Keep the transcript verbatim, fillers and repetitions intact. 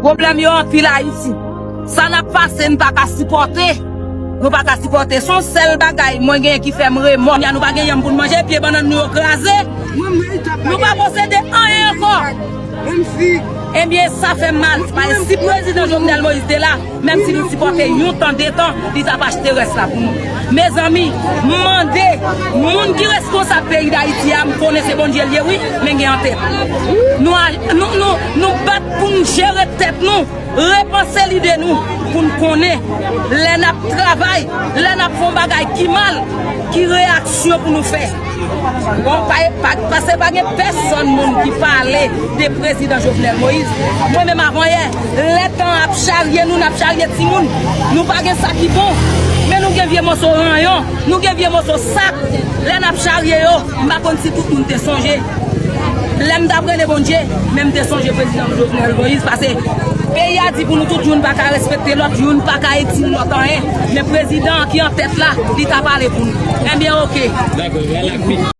Pwoblèm yo anpil Ayiti. Sa n ap pase, n pa ka sipòte. Nou pa ka sipòte. Se yon sèl bagay mwen genyen ki fè m remò. Kounya nou pa gen yanm pou n manje, pye bannann nou yo kraze. Nou pa posede anyen ankò. Ebyen, sa fè m mal. Paske si prezidan Jovenel Moïse te la, menm si li sipòte yon tan, de tan, li t ap achte rès la pou nou. Mezanmi, m mande moun ki reskonsab peyi Dayiti a, m konnen se Bondye l ye wi, men gen antèt. Nou, nou, nou, nou bat pou n jere tèt nou, repanse lide nou, pou n konnen lè n ap travay, lè n ap fè yon bagay ki mal, ki reyaksyon pou nou fè. Bon, pa, pa, paske pa gen pèsonn moun ki pale de prezidan Jovenel Moïse. Mwen menm avanyè, lè tan ap charye nou, n ap charye timoun. Nou pa gen sa ki bon, men nou gen vye moso ranyon, nou gen vye moso sak. Lè n ap charye yo, m pa konn si tout moun te sonje. Lè m t ap rele Bondye, men m te sonje prezidan Jovenel Moïse, paske peyi a di pou nou tout, youn pa ka respekte lòt, youn pa ka itil lòt anyen. Men prezidan an ki an tèt la, li ka pale pou nou. Ebyen, oke. Dakò, wala.